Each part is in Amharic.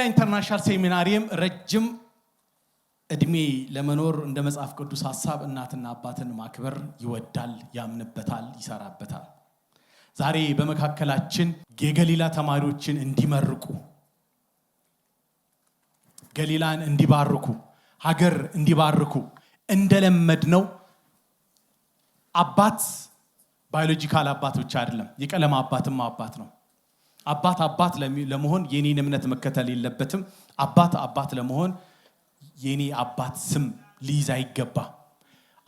ኢንተርናሽናል ሴሚናሪየም ረጅም እድሜ ለመኖር እንደ መጽሐፍ ቅዱስ ሀሳብ እናትና አባትን ማክበር ይወዳል፣ ያምንበታል፣ ይሰራበታል። ዛሬ በመካከላችን የገሊላ ተማሪዎችን እንዲመርቁ፣ ገሊላን እንዲባርኩ፣ ሀገር እንዲባርኩ እንደለመድነው አባት biological አባት ብቻ አይደለም፣ የቀለም አባትም አባት ነው። አባት አባት ለመሆን የኔን እምነት መከተል የለበትም። አባት አባት ለመሆን የኔ አባት ስም ሊይዝ አይገባ።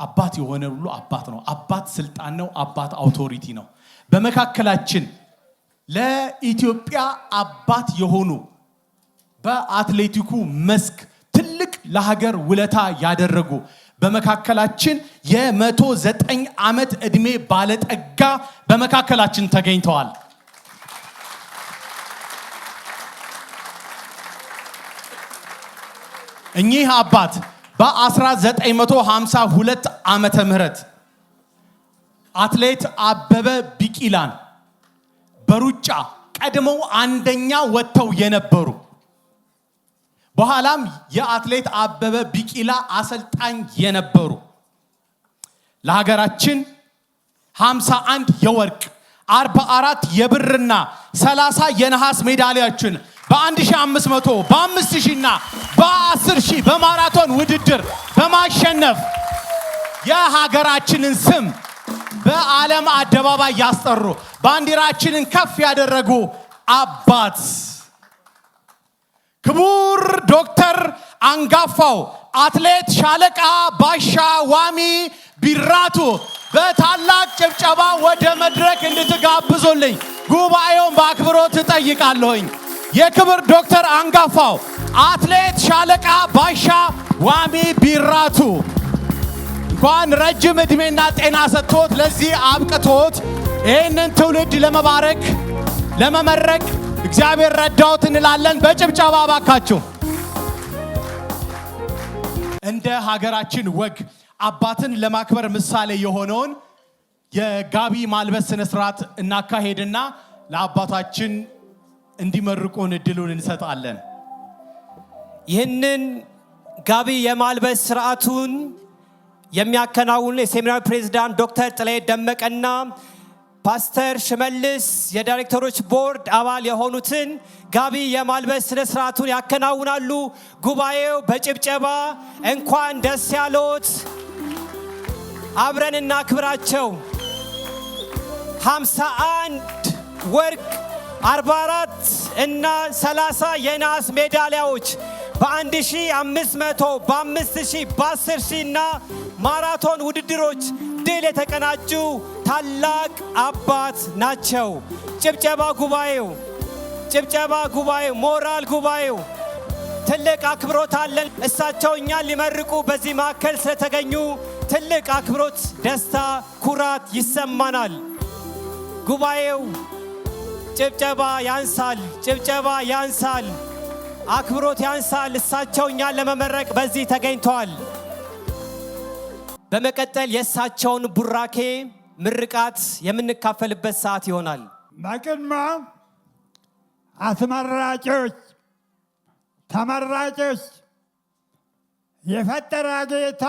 አባት የሆነ ሁሉ አባት ነው። አባት ስልጣን ነው። አባት authority ነው። በመካከላችን ለኢትዮጵያ አባት የሆኑ፣ በአትሌቲኩ መስክ ትልቅ ለሀገር ውለታ ያደረጉ፣ በመካከላችን የ109 ዓመት ዕድሜ ባለጠጋ በመካከላችን ተገኝተዋል። እኚህ አባት በ1952 ዓመተ ምህረት አትሌት አበበ ቢቂላን በሩጫ ቀድመው አንደኛ ወጥተው የነበሩ፣ በኋላም የአትሌት አበበ ቢቂላ አሰልጣኝ የነበሩ፣ ለሀገራችን 51 የወርቅ፣ 44 የብርና 30 የነሐስ ሜዳሊያዎችን በ1500፣ በ5000 እና በ10,000 በማራቶን ውድድር በማሸነፍ የሀገራችንን ስም በዓለም አደባባይ ያስጠሩ፣ ባንዲራችንን ከፍ ያደረጉ አባት ክቡር ዶክተር አንጋፋው አትሌት ሻለቃ ባሻ ዋሚ ቢራቱ በታላቅ ጭብጨባ ወደ መድረክ እንድትጋብዙልኝ ጉባኤውን በአክብሮት እጠይቃለሁኝ። የክብር ዶክተር አንጋፋው አትሌት ሻለቃ ባሻ ዋሚ ቢራቱ እንኳን ረጅም ዕድሜና ጤና ሰጥቶት ለዚህ አብቅቶት ይህንን ትውልድ ለመባረክ፣ ለመመረቅ እግዚአብሔር ረዳውት እንላለን። በጭብጨባ ባካችሁ። እንደ ሀገራችን ወግ አባትን ለማክበር ምሳሌ የሆነውን የጋቢ ማልበስ ስነ ስርዓት እናካሄድና ለአባታችን እንዲመርቁን እድሉን እንሰጣለን። ይህንን ጋቢ የማልበስ ስርዓቱን የሚያከናውኑ የሴሚናር ፕሬዚዳንት ዶክተር ጥላዬ ደመቀና ፓስተር ሽመልስ የዳይሬክተሮች ቦርድ አባል የሆኑትን ጋቢ የማልበስ ስነ ስርዓቱን ያከናውናሉ። ጉባኤው በጭብጨባ እንኳን ደስ ያሎት። አብረን እናክብራቸው። 51 ወርቅ፣ 44 እና 30 የነሐስ ሜዳሊያዎች በ1500፣ በ5000፣ በ10,000 እና ማራቶን ውድድሮች ድል የተቀናጁ ታላቅ አባት ናቸው። ጭብጨባ ጉባኤው፣ ጭብጨባ ጉባኤው፣ ሞራል ጉባኤው፣ ትልቅ አክብሮት አለን። እሳቸው እኛን ሊመርቁ በዚህ ማዕከል ስለተገኙ ትልቅ አክብሮት፣ ደስታ፣ ኩራት ይሰማናል። ጉባኤው ጭብጨባ ያንሳል፣ ጭብጨባ ያንሳል፣ አክብሮት ያንሳል። እሳቸው እኛን ለመመረቅ በዚህ ተገኝተዋል። በመቀጠል የእሳቸውን ቡራኬ፣ ምርቃት የምንካፈልበት ሰዓት ይሆናል። በቅድሚያ አስመራጮች፣ ተመራጮች፣ የፈጠረ ጌታ፣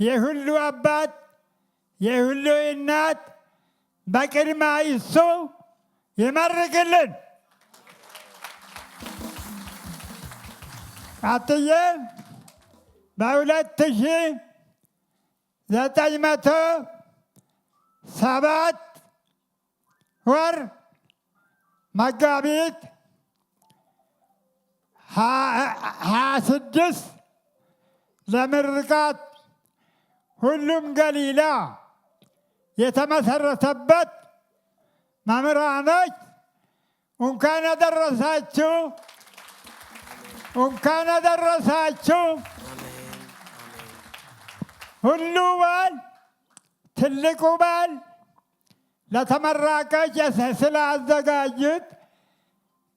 የሁሉ አባት፣ የሁሉ እናት በቅድሚያ እሱ ይመርቅልን። ቀጥዬ በ2907 ወር መጋቢት 26 ለምርቃት ሁሉም ገሊላ የተመሰረተበት መምህራኖች እንኳን አደረሳችሁ፣ እንኳን አደረሳችሁ። ሁሉ በዓል፣ ትልቁ በዓል ለተመራቂዎች ስላዘጋጁት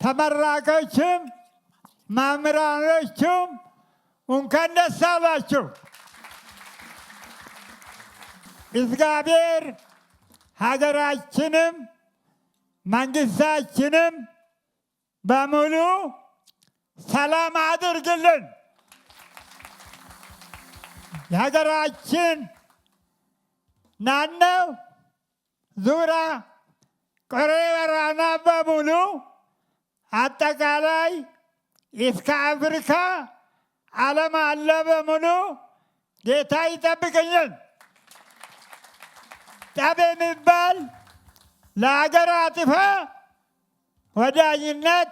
ተመራቂዎችም መምህራኖቹም እንኳን ደስ አላችሁ። እግዚአብሔር ሀገራችንም መንግስታችንም በሙሉ ሰላም አድርግልን። የሀገራችን ናነው ዙራ ቆሬ ወራና በሙሉ አጠቃላይ እስከ አፍሪካ ዓለም አለ በሙሉ ጌታ ይጠብቅልን። ጠብ የሚባል ለሀገር አጥፋ ወዳጅነት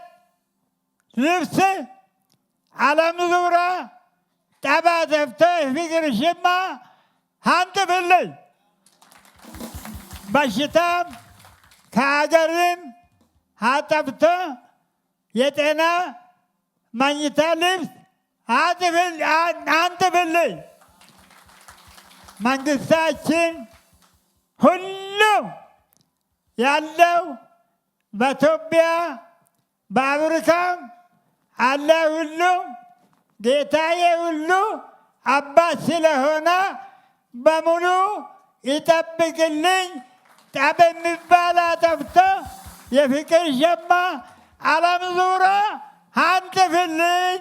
ልብስ ዓለም ዙራ ጠባ ተፍተ ፍቅር ሽማ አንጥፍልኝ። በሽታም ከሀገርም አጠፍቶ የጤና መኝታ ልብስ አንጥፍልኝ። መንግስታችን ሁሉም ያለው በኢትዮጵያ በአፍሪካም አለ ሁሉም ጌታዬ ሁሉ አባት ስለሆነ በሙሉ ይጠብቅልኝ። ጠብ የሚባል አጠፍቶ የፍቅር ሸማ ዓለም ዙሮ አንጥፍልኝ።